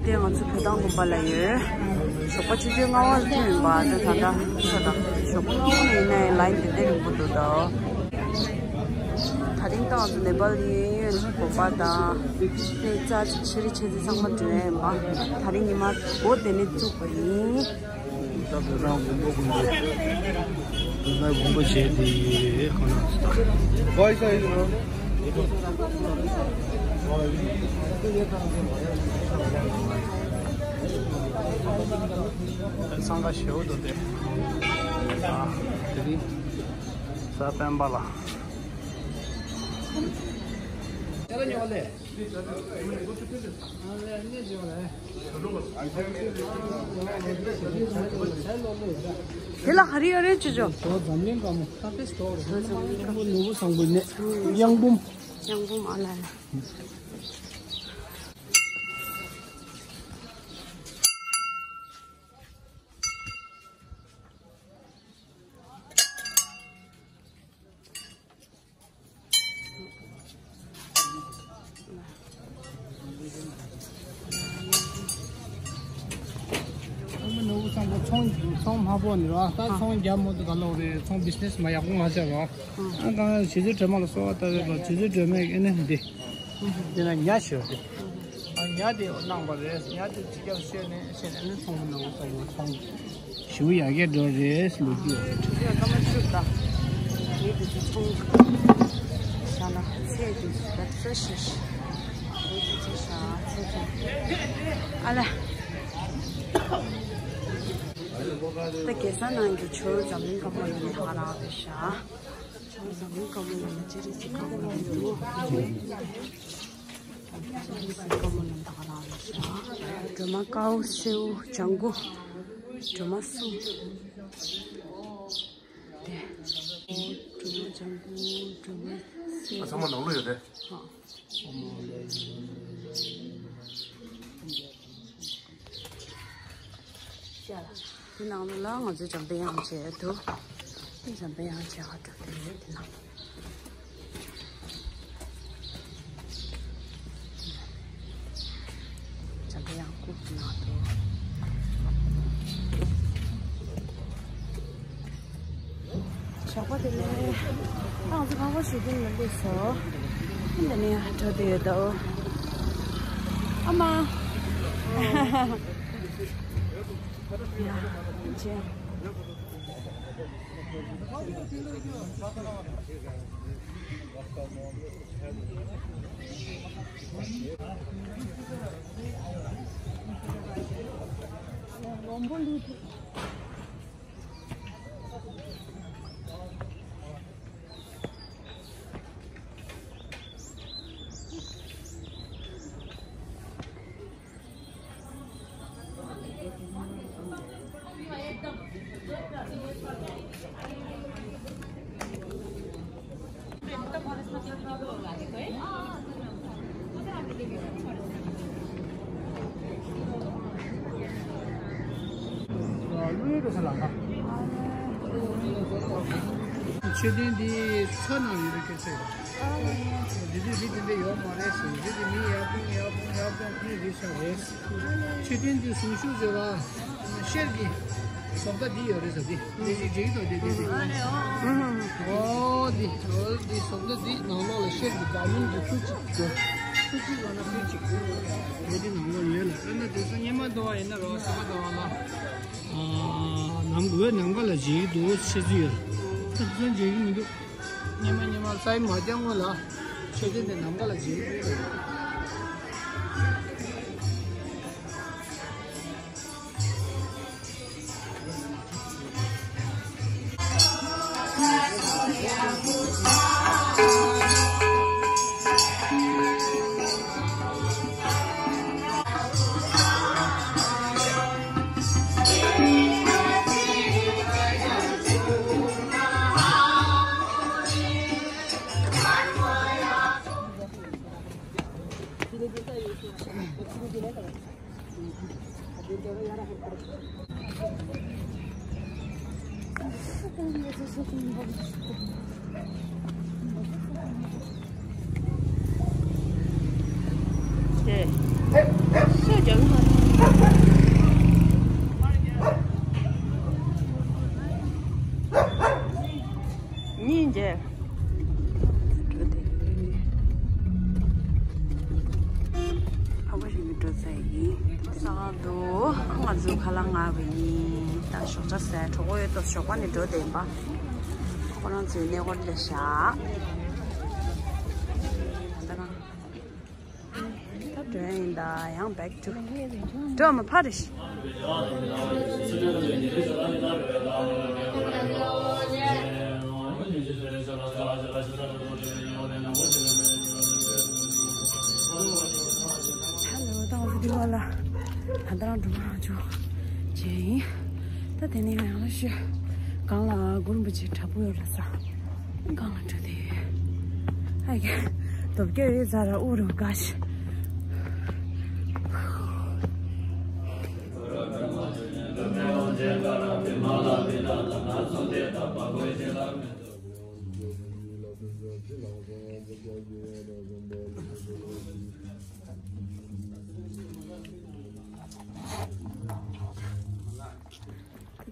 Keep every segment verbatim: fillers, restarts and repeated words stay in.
དེ་ང་ཚོ་བོད་ཐང་དགོན་པ་ལ་ཡོད། ཞོགས་པ་ཆུ་ཚོད་ལྔ་པ་ལ་ཐོན་ཡིན་པ། ད་ད་ལྟ་ཆུ་ཚོད་དང་ཞོགས་པ་ལྔ་པ་ནས་ཡིན་ནའི་ལའིན་དེ་འདྲ་རིང་པོ་འདུག་ད། ད་རིང་ད་ང་ཚོ་ནེ་པཱལ་གཡས་གཡོན་དགོན་པ་དང་གནས་རྩ་ཆེ་རི་ཆེ་ཚི་ཚང་མ་འགྲོ་ཡ་ཡིན་པ། ད་རིང་ཉི་མ་འགོ་དེ་ནས་བཙུགས་པ་ཡིན། ད་བོད་རང་དགོན་པ་དགོན་པ། བོད་པའི་དགོན་པ་བྱས་ཏེ་ཁོ་ན་ད། འཚང་ཁ་ཞེ་པོ་འདུག་སྟེ། དེ་རིང་གཟའ་སྤེན་པ་ལ། དེ་ལ་ཧ་རི་ཨ་རེ་ཅི་ཅོ། ནོར་བུ་བཟང་པོའི་གནས། གཡང་འབུམ། གཡང་འབུམ་ཨ་ལ་ལ། ནོར་བུ་བཟང་པོ་ཚོང་ཚོང་དམའ་པོ་ནི་ར། ད་ཚོང་རྒྱབ་མོ་དུ་ག་ལོག་རེད། ཚོང་བི་ཛི་ནེ་སི་མ་ཡག་པོ་མ་བྱས་ར། ཨ་གང་རྗེ་བཙུན་སྒྲོལ་མ་ལ་གསོལ་བ་བཏབ་པའི་ལོ། རྗེ་བཙུན་སྒྲོལ་མས་ཨེ་ནི་འདི། དེ་ན་ཉ་ཞོ་དེ། ཨ་ཉ་དེ་གནང་བ་རེད། ཉ་དེ་ཅི་ཀྱང་བཤད་ནས་བཤད་ནས་ཨ་ནི་ཚོང་པ་ནང་ཚོང་པ་ཚོང་། ཞུ་ཡག་གི་འགྲོ་རེད་ལོ་རྒྱུས་རེད། ཡ་ཀ་མ་ཆུ་ད། ངས་དེ་ཚོ་ཚོང་། ཤ་ན་ཚེ་དེ་ཚོ་ད་ཚོ་ཤེས། ངས་དེ་ཚོ་ཤ་ཚེ་ཚོ། ཨ་ལ། ད་གེ་སར་ནང་གི་ཆོས་འཛམ་གླིང་སྐམ་པོ་ཡིན་ད་རང་རེད་ཤག་འཛམ་གླིང་སྐམ་པོ་ཡིན་ན་ཅི་རིགས་ཀྱི་སྐམ་པོ་ཡིན་འདུག་ཅི་རིགས་ཀྱི་སྐམ་པོ་ཡིན་ད་རང་རེད་ཤག་སྒྲོལ་མ་དཀར་པོ་སེར་པོ་ལྗང་གུ། སྒྲོལ་མ་གསུམ། དེ། སྒྲོལ་མ་ལྗང་གུ། སྒྲོལ་མ་སེར་པོ། ཨ་ཚང་མ་ནང་ལོགས་ཡོད་རེད། ཨ། དེ་ནང་ལོགས་ལ་ང་ཚོས་འཇམ་པའི་དབྱངས་བྱས་འདུག་འཇམ་པའི་དབྱངས་བྱས་ཧ་གྲུབ་དེ་ཡོད་དེ་ནང་། འཇམ་པའི་དབྱངས་ཁུག་དེ་ནང་དུ། ཞོགས་པ་དེ་ནས་ང་ཚོ་ཁང་པ་ཞིག་ཏུ་ནས་སླེབས་སོང་། འདི་ནས་འགྲོ་བསྡད་ཡོད་དོ། ཨ་མ། ཡ། ཅེ། མཆོད་རྟེན་འདི་ཚ་ནང་ཡོད་པའི་སྐད་ཆ་ཡོད། འདི་དུས་མི་དེ་འདྲ་ཡོད་མ་རེད་ཟེར། འདི་དུས་མི་ཡར་ཐོན་ཡར་ཐོན་ཡར་ཐོན་ཕུལ་རེད་ཤག་རེད། མཆོད་རྟེན་འདི་གཟིམ་ཤུགས་ཟེར་བ། ཤེལ་གྱི་བཟོ་ལྟ་འདི་ཡོད་རེད་ཟེར། འདི་འདི་འཇིག་འཇིག་འདུག་འདི་འདི་འདི། ཨོ་འདི་ཨོ་འདི་བཟོ་ལྟ་འདི་ནང་ལོགས་ལ་ཤེལ་གྱི་འཛག་མིན་གྱི་ཐུག་ཅིག་ཡོད། ཐུག་ཅིག་ལ་ན་ཐུག་ཅིག་ཡོད། འདི་འདི་ནང་ལོགས་ཡོད་ལ། ཨ་ན་དེ་ཚོ་སྙེ་མ་འདུག་བ་ཡིན་ན་རོ་ཟ་མ་འདུག་བ་ལ། ཨ་ནམ་འོད་ནམ་མཁའ་ལ་འཇིག་འདུག་ཆེ་ཚུལ་ཡོད། ཐུག་ཚོན་འཇིག་གི་མི་འདུག་སྙེ་མ་སྙེ་མ་ས་ཡི་མ་ལྕང་བ་ལ་མཆོད་རྟེན་དེ་ནམ་མཁའ་ལ་འཇིག་གི་མི་འདུག་དེ། ཤ་རྒྱག་གི་མ་རེད། ས་ག་འདུག་ང་ཚོ་ཁ་ལག་མངགས་པ་ཡིན། ད་ཞོགས་ཇ་ཟས་གྲོགས་པོ་ཡོད་དོ། ཞོགས་པ་ནས་འགྲོ་བསྡད་ཡིན་པ། ཁོ་རང་ཚོའི་གནས་སྐོར་ལས་བཞག་ད་ལྟ་རང་། ད་འགྲོ་ཡིན་ད། ཡང་back to འགྲོ་མ་ཕར་རེད། Hello, ད་ང་ཚོ་འདི་བ་ལ་ད་ལྟ་རང་འགྲོ་མ་རང་ཆོག་བྱས་ཡིན། ད་དེ་ནས་ཡང་ཡང་ལ་ཤོད་གང་ལ་གུ་རུ་རིན་པོ་ཆེ་དྲ་འབུ་ཡོད་ལ་ས། གང་ལ་འགྲོ་དེ་ཡོད། ཨ་ཀྱེ། དོབ་སྐྱོ་ཡོད་ཟ་ར་ཨུ་རུ་ག་ཤི།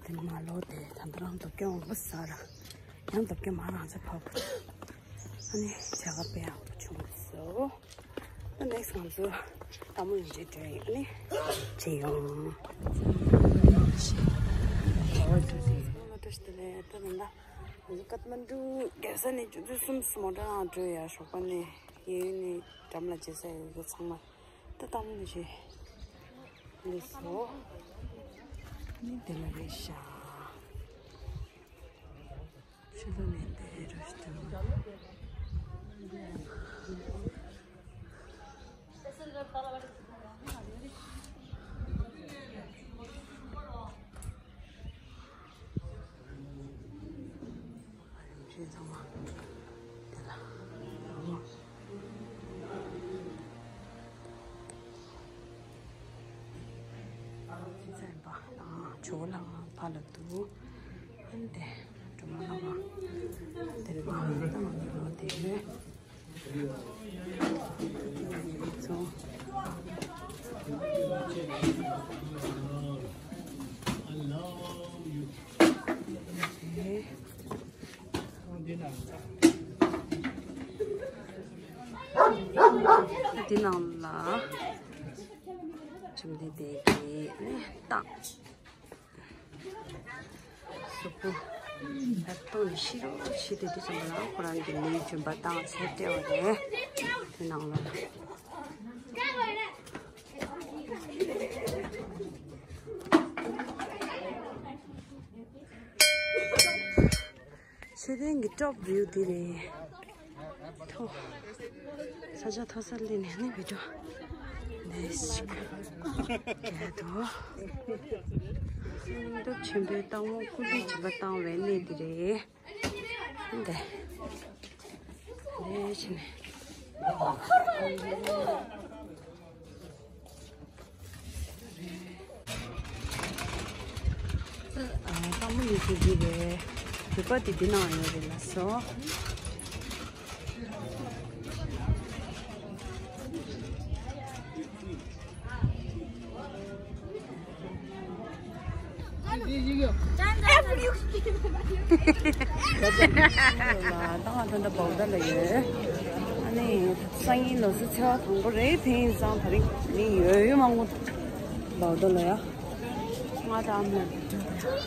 དེ་མ་ལོ་དེ་ད་ལྟ་རང་དོབ་སྐྱོ་འོང་བ་ཟ་ར། ཡང་དོབ་སྐྱོ་མ་རང་ཚ་ཕབ། ཨ་ནི་བྱ་དགའ་དཔེ་ཡག་པོ་བྱུང་སོ། ད་next ང་ཚོ་ལྟད་མོ་ཡོང་བྱེད་འགྲོ་ཡིན། ཨ་ནི་བྱེད་ཡོང་། ད་ལྟ་ང་ཚོ་ཀཏ་མན་ཌུ་རྒྱལ་ས་ནས་ཆུ་ཚོད་གསུམ་སུ་མོ་ཊ་ནང་འགྲོ་ཡ། ཞོགས་པ་ནས་གཡས་གཡོན་ནས་འགྲམ་ལ་བྱེད་ས་ཡོད་ཚང་མ། ད་ལྟད་མོ་ཡོང་བྱེད་ལས་སོ། ཨ་ནི་དེ་ལ་རེད་ཤག་ཕྱི་ལོགས་ནས་བལྟས་རོགས་ཞུ། རིན་ཆེན་ཚང་མ་དེ་ལ། ཁྱི་ཚན་པ་དང་ཇོ་བོ་ལགས་ཕར་ལ་འདུག་ཨ་ནི་དེ་སྒྲོལ་མ་ལགས་དེ་རེད་པ། ད་ང་ཚོ་ལོ་དེ་ཡོད། ཚོ། འདི་ནང་ལ་ཆུམ་དེ་དེ་གི་ནི་བཏང་། གཟུགས་པོ་ལ་ཐོག་ནས་ཤི་རོ་ཤི་དེ་དུས་ཙམ་པ་ལ་ཁོ་རང་གི་མིའི་ལྗོན་པ་བཏང་ཚེ་སྤྲད་པ་རེད། དེ་ནང་ལ། ཤེས་ལྡན་གྱི་top view འདི་རེད། མཐོ། ས་ཆ་མཐོ་སར་སླེབས་ནས་ནི་བི་ཌིའོ་ལས་ཤིག་རྒྱག་འདུག་སྟོབས་ཆེན་པོའི་སྟག་མོ་སྐུ་ལུས་སྦྱིན་པ་བཏང་བའི་གནས་འདི་རེད། འདི། འདི་ཕྱིན་ནས། སྟག་མོ་ཡིན་ཚུལ་འདི་རེད། བོད་པ་དེ་འདི་ནང་ཡོད་རེད་ལགས་སོ། ད་ང་ད་ལྟ་བྷོ་དྷ་ལ་ཡོད། ཨ་ནི་སང་ཉིན་ལོ་གསར་ཚེས་པ་དང་པོ་རེད། དེ་ཡིན་ཙང་ད་རིང་མི་ཡོད་ཡོད་མང་པོ་བྷོ་དྷ་ལ་ཡ། ང་དང་མོ། དེ་ནས་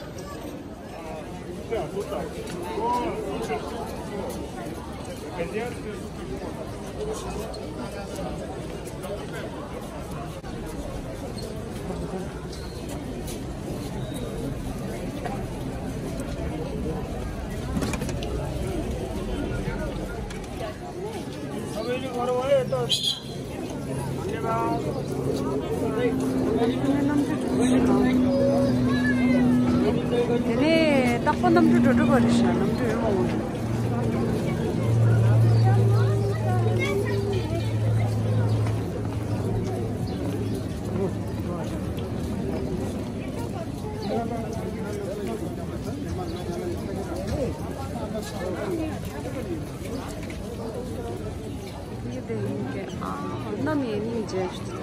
རྟག་པར་གནམ་གྲུ་འགྲོ་འགྲོ་བ་རེད་ཤག་གནམ་གྲུ་ཡོད་མ་འོང་། ངས་དེ་ཡིན་གྱི། ཨ། གནམ་ཡས་སྙིང་རྗེ།